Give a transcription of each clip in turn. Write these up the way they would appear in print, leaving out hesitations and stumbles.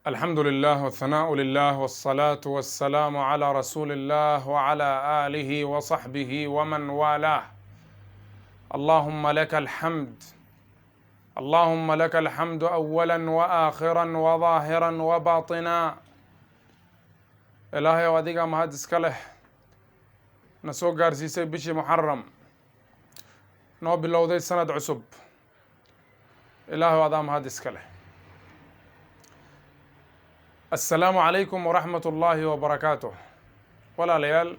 الحمد لله والثناء لله والصلاة والسلام على رسول الله وعلى آله وصحبه ومن والاه. اللهم لك الحمد، اللهم لك الحمد أولا وآخرا وظاهرا وباطنا. Ilaahay adiga mahad iska leh, na soo gaarsiisay bishii Muxaram, noo bilowday sanad cusub. Ilaahu adaa mahad iska leh. Assalaamu calaykum waraxmat ullaahi wabarakaatuh. Walaalayaal,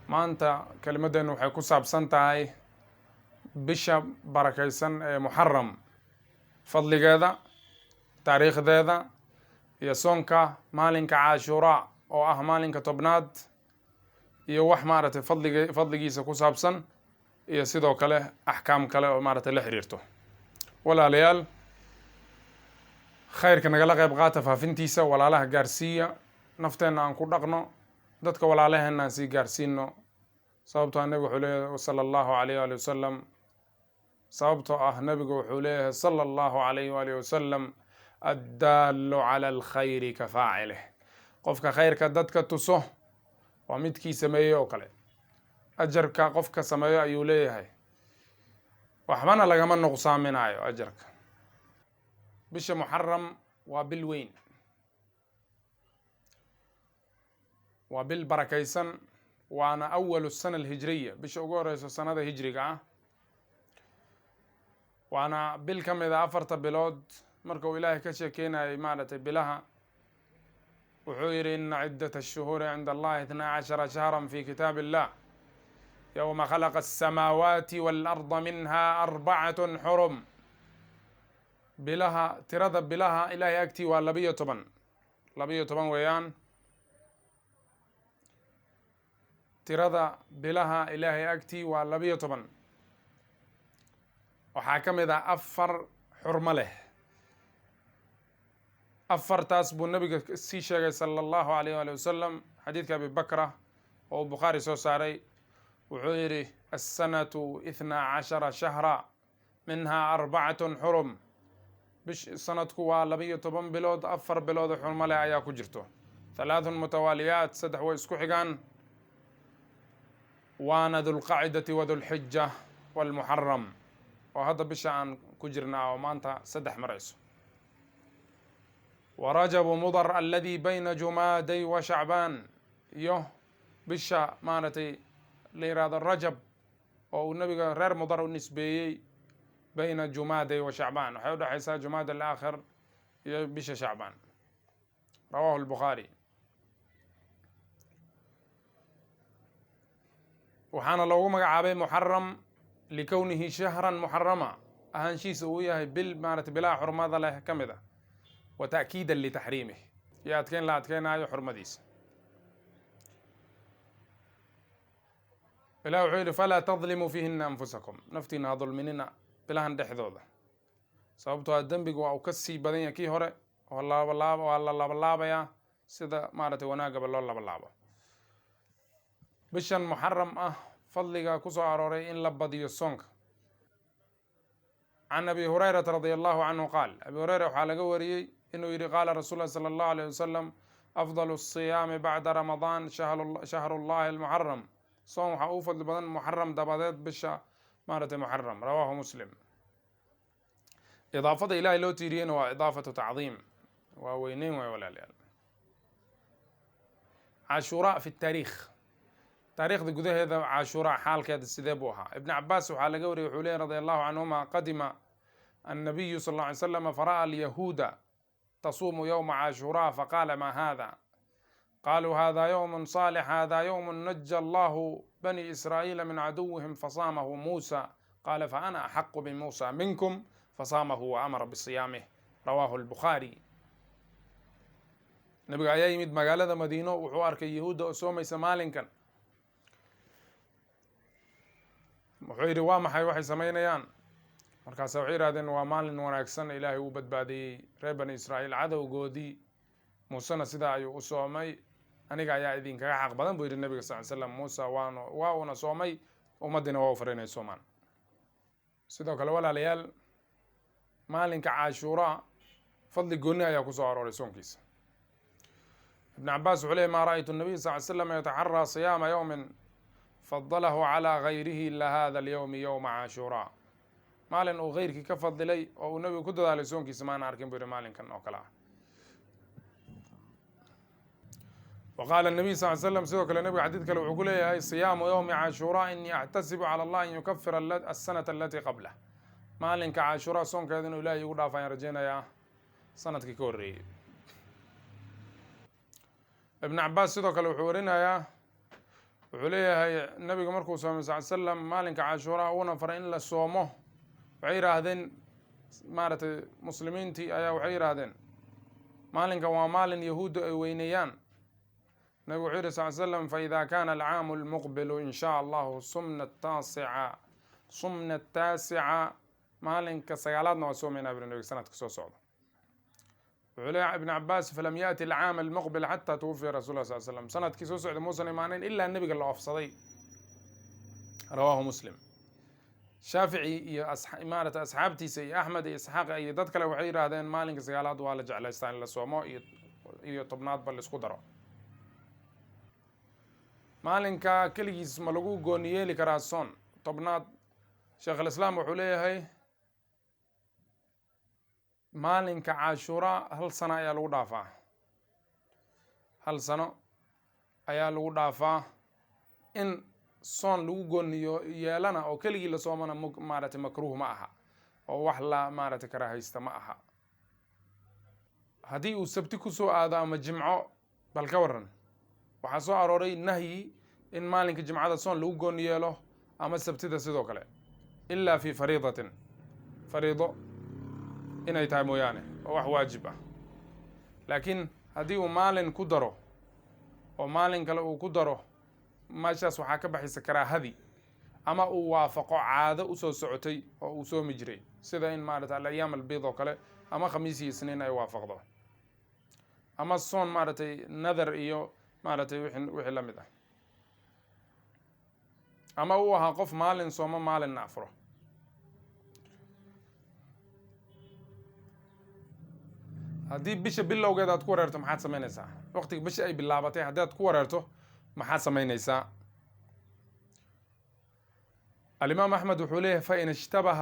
maanta kelimaddeenu waxay ku saabsan tahay bisha barakaysan ee Muxaram, fadligeeda, taariikhdeeda iyo soonka maalinka Caashuraa oo ah maalinka 10aad, iyo wax maaragtay fadligiisa ku saabsan, iyo sidoo kale axkaam kale oo maaragtay la xiriirto. Walaalayaal, khayrka nagala qayb qaata faafintiisa, walaalaha gaarsiiya. Nafteenna aan ku dhaqno, dadka walaalaheenna aan sii gaarsiino. Sababtoo ah nebigu wuxuu leeyahay sala Allahu alayh waali wasalam, sababtoo ah nebigu wuxuu leeyahay sala Allahu alayh waalihi wasalam: "Addaalu cala alkhayri ka faacilih." Qofka khayrka dadka tuso waa midkii sameeyey oo kale, ajarka qofka sameeyo ayuu leeyahay, waxbana lagama nuqsaaminayo ajarka. Bisha Muxaram waa bil weyn, waa bil barakaysan, waana awalu sana alhijriya, bisha ugu horeyso sanada hijriga ah, waana bil ka mid a afarta bilood. Marka uu Ilaahay ka sheekeynayay maaragtay bilaha, wuxuu yihi: "Ina ciddata ashuhuuri cinda Allahi 12 shahra fi kitaab illah yowma khalaqa aلsamaawaati waalarda minha arbacatun xurum." Bilaha, tirada bilaha Ilaahay agtii waa 12, 12 weeyaan. Tirada bilaha Ilaahay agtii waa 12. Waxaa ka mid ah afar xurmo leh. Afartaas buu nabiga sii sheegay sala Allahu alayh waali wasalam. Xadiidka Abi Bakra oo uu Bukhaari soo saaray, wuxuu yidhi: "Assanatu 12 shahra, minha arbacatun xurum." Bish sanadku waa 12 bilood, afar bilood oo xurmo leh ayaa ku jirto. Halaathun mutawaaliyaat, saddex way isku xigaan, waana Dulqacidati wa Dulxija walmuxaram, oo hadda bisha aan ku jirnaa oo maanta saddex marayso, wa Rajabu Mudar aladi bayna Jumaaday wa Shacbaan, iyo bisha maaragtay la yihahdo Rajab oo uu nabiga reer Mudar u nisbeeyey. Bayna Jumaaday wa Shacbaan, waxay udhexaysaa Jumaad alaakhir iyo bisha Shacbaan. Rawahu lbukhaari. Waxaana loogu magacaabay Muxaram likownihi shahran muxarama, ahaanshihiisa uu yahay bil maarata bilaha xurmada leh ka mid ah, wa ta'kiidan litaxriimih, iyo adkeyn la adkeynaayo xurmadiisa. Ilah wuxuu yihi: "Falaa tadlimuu fiihina anfusakum." Naftiina ha dulminina bilahan dhexdooda, sababtoo a dembigu waa uu ka sii badan yahay kii hore oo laabalaab waa la labalaabayaa, sida maaragtay wanaagaba loo labalaabo. Bishan Muxaram ah fadliga ku soo arooray in la badiyo soonka. Can Abi Hurayrata radia Allahu canhu qaal, Abi Hureyra waxaa laga wariyey inuu yihi: qaala rasul lah sala Allahu alayh wasalam: "Afdal asiyaami bacda Ramadaan shahru llahi almuxaram." Soon waxaa ugu fadli badan Muxaram dabadeed bisha maaragtay Muxaram. Rawahu Muslim. Idaafada Ilahay loo tiiriyeyna waa idaafatu tacdiim, waa weyneyn waay. Walaalayaal, Cashuuraa fi taariikh, taariikhda gudaheeda Caashuuraa xaalkeeda sidee buu ahaa? Ibn Cabaas waxaa laga wariyey, wuxuu leeyay radi Allahu canhuma: qadima annabiyu sal lla ly slam fara'a alyahuuda tasuumu yowma Caashuraa, faqaala: "Ma hada?" Qaluu: "Hada yowm saalix, hada yowm naja Allahu bani Israa'iila min caduwihim, fasaamahu Muusa." Qaala: "Faana axaqu bimuusa minkum." Fasaamahu wa amara bisiyaamih. Rawahu lbukhaari. Nabiga ayaa yimid magaalada Madiino, wuxuu arkay yahuudda oo soomaysa maalinkan. Wuxuu yidhi: "Waa maxay waxay samaynayaan?" Markaasa waxay yihahdeen: "Waa maalin wanaagsan, Ilaahay uu badbaadiyey reer Bani Israa'iil cadowgoodii, Muusena sidaa ayuu u soomay. Aniga ayaa idinkaga xaq badan," buu yidhi nabiga sal l slam, "Muusa waan waa uuna soomay, ummaddiina waa u faray inay soomaan." Sidoo kale, walaalayaal, maalinka Caashuuraa Fadli gooni ayaa kusoo arooray soonkiisa. Ibn Cabaas wuxuu leeyay: "Ma ra'aytu nabiy sal ly slam yataxaraa siyaama yowmin fadalahu calaa gayrihi ila hada alyowmi, yowma Caashuraa." Maalin uu keyrkii ka fadilay oo uu nabigu ku dadaalay soonkiisa maana arkin, buu yihi, maalinkan oo kale ah. Wa qaala nabiy sal slam, sidoo kale nabiga xadiid kale wuxuu ku leeyahay: "Siyaamu yowmi Caashuraa inii axtasibu cala Allah an yukafira asanata alatii qablah." Maalinka Caashuraa soonkeeda inuu Ilahay igu dhaafa ayaan rajeynayaa sanadkii ka horreeyey. Ibn Cabaas sidoo kale wuxuu warinayaa, wuxuu leeyahay, nabiga markuu soomay sal slam maalinka Caashuraa, uuna faray in la soomo, waxay yidhaahdeen, maaragtay, muslimiintii ayaa waxay yidhaahdeen: "Maalinkan waa maalin yahuuddu ay weyneeyaan." Nabigu wuxuu yihi sal slam: "Faida kana alcaamu lmuqbilu in shaa Allahu sumna taasica, sumna taasica." Maalinka sagaalaadna waa soomaynaa, buri nabiga, sanadka soo socda. Wuxuu leeyahay Ibn Cabaas: "Falam yaأti alcaam almuqbil xata tuwufiya rasul lah sal slam." Sanadkii soo socda muusan imaaneyn ilaa nebiga la oofsaday. Rawaahu Muslim. Shaafici iyo maarata asxaabtiisa iyo Axmed iyo Isxaaq iyo dad kale waxay yidhaahdeen maalinka sagaalaad waa la jeclaystaa in la soomo iyo 10aadba laisku daro. Maalinka keligiis ma lagu gooni yeeli karaa soon 10aad? Sheekh alislaam wuxuu leeyahay maalinka Caashuraa hal sano ayaa lagu dhaafaa, hal sano ayaa lagu dhaafaa. In soon lagu gooniyo yeelana oo keligii la soomana m maaragtay makruuh ma aha oo wax la maaragtay karaahaysta ma aha. Haddii uu sabti kusoo aado ama jimco, bal ka waran? Waxaa soo arooray nahyi in maalinka jimcada soon lagu gooni yeelo ama sabtida sidoo kale, ilaa fi fariidatin, fariido inay tahay mooyaane, oo wax waajib ah. Laakiin haddii uu maalin ku daro oo maalin kale uu ku daro, meeshaas waxaa ka baxaysa karaahadii, ama uu waafaqo caado usoo socotay oo uu soomi jiray, sida in maarata alayaam albiid oo kale ama khamiis iyo isniin ay waafaqdo, ama soon maaragtay nadar iyo maaragtay wixii la mid ah, ama uu ahaa qof maalin soomo maalinna afuro. Haddii bisha bilowgeeda aad ku wareerto, maxaad samaynaysaa? Waqtiga bisha ay bilaabatay haddii aad ku wareerto, maxaad samaynaysaa? Alimaam Axmed wuxuu leeyahay: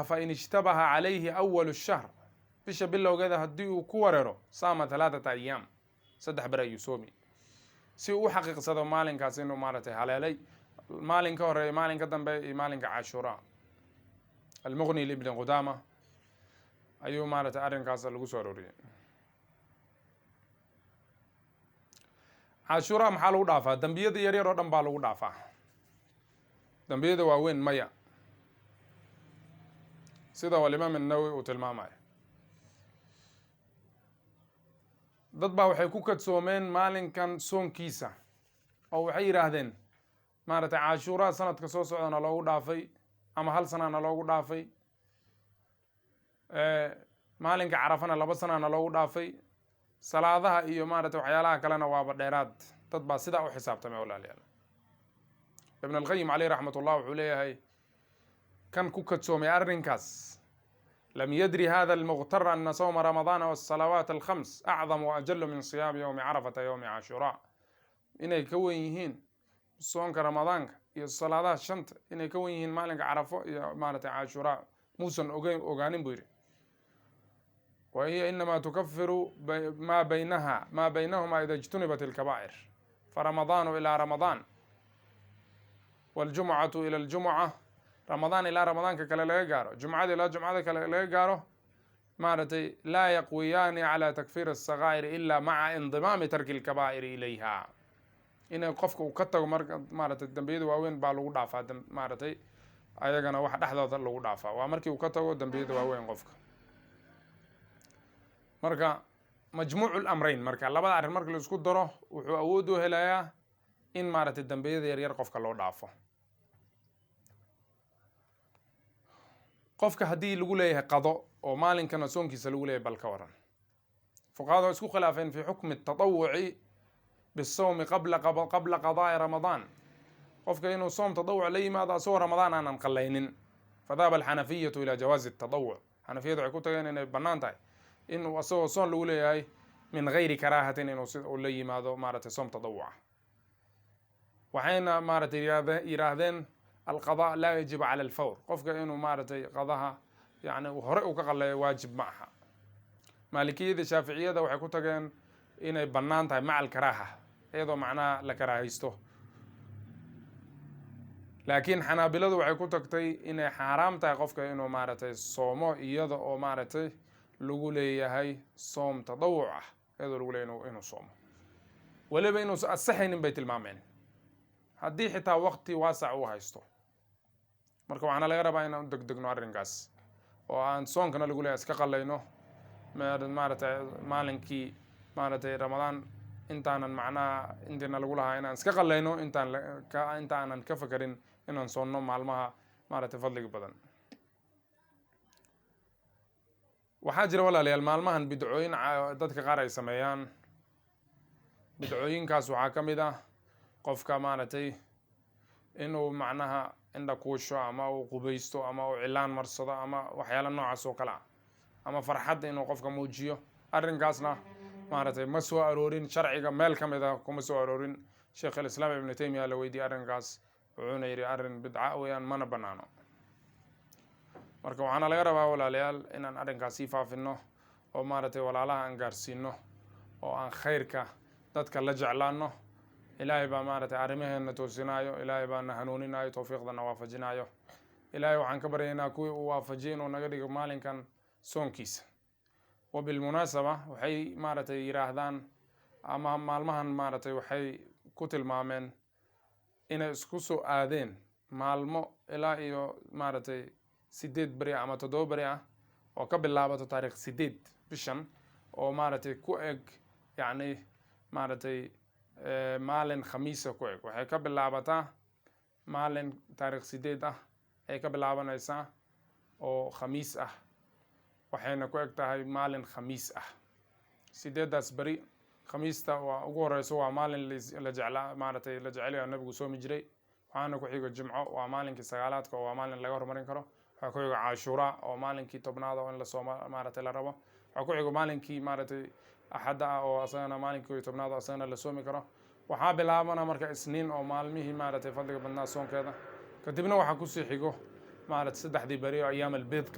fain ishtabaha calayhi awalu shahr, bisha bilowgeeda haddii uu ku wareero, saama 3 ayaam, 3 ber ayuu soomi, si uu u xaqiiqsado maalinkaas inuu maaragtay haleelay maalin ka horeeya, maalin ka dambe iyo maalinka Cashuura. Almuqni libni Qudaama ayuu maaragtay arrinkaas lagu soo arooriyey. Cashuura maxaa lagu dhaafaa? Dembiyada yaryar oo dhan baa lagu dhaafaa, dembiyada waaweyn maya, sida alimaam Annawowi uu tilmaamayo. Dad baa waxay ku kadsoomeen maalinkan soonkiisa oo waxay yidhaahdeen, maaragtay, Cashuuraa sanadka soo socdana loogu dhaafay ama hal sanana loogu dhaafay, maalinka Carafana 2 sanana loogu dhaafay, salaadaha iyo maaragtay waxyaalaha kalena waaba dheeraad. Dad baa sidaa u xisaabtamay, walaalayaal. Ibn Alqayim caleyh raxmat ullah wuxuu leeyahay: kan ku kadsoomay arrinkaas, lam yadri hada almuqtar ana sawma ramadaana wasalawaat alkhams acdam waajalu min siyaami yowmi Carafata yowmi Cashuraa. Inay ka wen yihiin soonka Ramadaanka iyo salaadaha shanta, inay ka wen yihiin maalinka Carafo iyo maaragtay Cashuraa, muusan ogeyn ogaanin, buu yidhi. Wa hiya inamaa tukafiru ma baynaha ma baynahuma ida ijtunibat alkabaa'ir, faramadaanu ilaa ramadaan waljumcatu ila aljumca, Ramadaan ilaa Ramadaanka kale laga gaaro, jumcada ilaa jumcada kale laga gaaro, maaragtay, laa yaqwiyaani calى takfiir الsakaa'ir ila maca indimaami tarki اlkabaa'iri ilayha. Inay qofka uu ka tago marka maaragtay dembiyada waaweyn baa lagu dhaafaa, maaragtay ayagana wax dhexdooda lagu dhaafaa waa markii uu ka tago dembiyada waaweyn qofka. Marka majmuuc lamrayn, marka labada arrin marka la isku daro, wuxuu awood u helayaa in maaragtay dembiyada yaryar qofka loo dhaafo. Qofka haddii lagu leeyahay qado oo maalinkana soonkiisa lagu leeyahay, bal ka waran? Fuqahada waa isku khilaafeen fi xukmi tatawuci bisawmi qabla qadaai Ramadaan, qofka inuu soom tadawuc la yimaado asagoo Ramadaan aanan qallaynin. Fadahaba alxanafiyatu ila jawaazi tatawuc. Xanafiyadu waxay ku tageen inay bannaan tahay Inuu asagoo soon lagu leeyahay min gayri karaahatin inuu si uu la yimaado maaragtay soom tadawuca. Waxayna maaragtay yiraahdeen alqada laa yajibu cala alfawr. Qofka inuu maaragtay qadaha yani hore uu ka qaleeyo waajib ma aha. Maalikiyada, Shaaficiyada waxay ku tageen inay bannaan tahay maca alkaraaha, iyadoo macnaha la karaahaysto. Laakiin Xanaabiladu waxay ku tagtay inay xaaraam tahay qofka inuu maaragtay soomo iyada oo maaragtay lagu leeyahay soom tadawuc ah, iyadoo lagu leeyahay inuu soomo, weliba inuusan asaxaynin bay tilmaameen haddii xitaa waqti waasac uu haysto. Marka waxaana laga rabaa inaan u degdegno arrinkaas oo aan soonkana lagu leeyahay iska qalayno maaragtay maalinkii maaragtay Ramadaan intaanan macnaha intiina lagu lahaa inaan iska qalayno, intaan intaanan ka fekerin inaan soonno maalmaha maaragtay fadliga badan. Waxaa jira, walaalayaal, maalmahan bidcooyin dadka qaar ay sameeyaan. Bidcooyinkaas waxaa ka mid ah qofka maaragtay inuu macnaha indha kuusho ama uu qubaysto ama uu cilaan marsado ama waxyaala noocaas oo kale ah, ama farxadda inuu qofka muujiyo. Arrinkaasna maaragtay ma soo aroorin sharciga, meel ka mid ah kuma soo aroorin. Sheekh Alislaam Ibnu Taymiya la weydiiyey arrinkaas, wuxuuna yidhi arrin bidca weeyaan, mana banaano. Marka waxaana laga rabaa, walaalayaal, inaan arrinkaas sii faafino oo maaragtay walaalaha aan gaarsiino oo aan khayrka dadka la jeclaano. Ilaahay baa maaragtay arrimaheena toosinaayo, Ilaahay baa na hanuuninayo, towfiiqdana waafajinayo. Ilaahay waxaan ka baryaynaa kuwii uu waafajiyay inuu naga dhigo maalinkan soonkiisa. Wa bilmunaasaba, waxay maaragtay yiraahdaan ama maalmahan maaragtay waxay ku tilmaameen inay isku soo aadeen maalmo ilaa iyo maaragtay 8 beri ama 7 beri ah oo ka bilaabato taarikh 8 bishan oo maaragtay ku eg, yacni maaragtay maalin Khamiisa ku eg. Waxay ka bilaabataa maalin taarikh 8 ah ayay ka bilaabanaysaa oo Khamiis ah, waxayna ku eg tahay maalin Khamiis ah. 8daas beri, Khamiista waa ugu horeyso, waa maalin la jeclaa, maaragtay la jecelyaha, Nabigu soomi jiray. Waxaana ku xigo Jimco, waa maalinkii sagaalaadka oo waa maalin laga horumarin karo. Waxaa ku xigo Caashuura oo maalinkii 10aad oo in la sooma maaragtay la rabo. Waxaa ku xigo maalinkii maaragtay Axadda ah oo asagana maalinkii 10aad oo asagana la soomi karo. Waxaa bilaabana marka Isniin oo maalmihii maaragtay fadliga badnaa soonkeeda. Kadibna waxaa kusii xigo maaragtay saddexdii beri oo ayaam albiidka.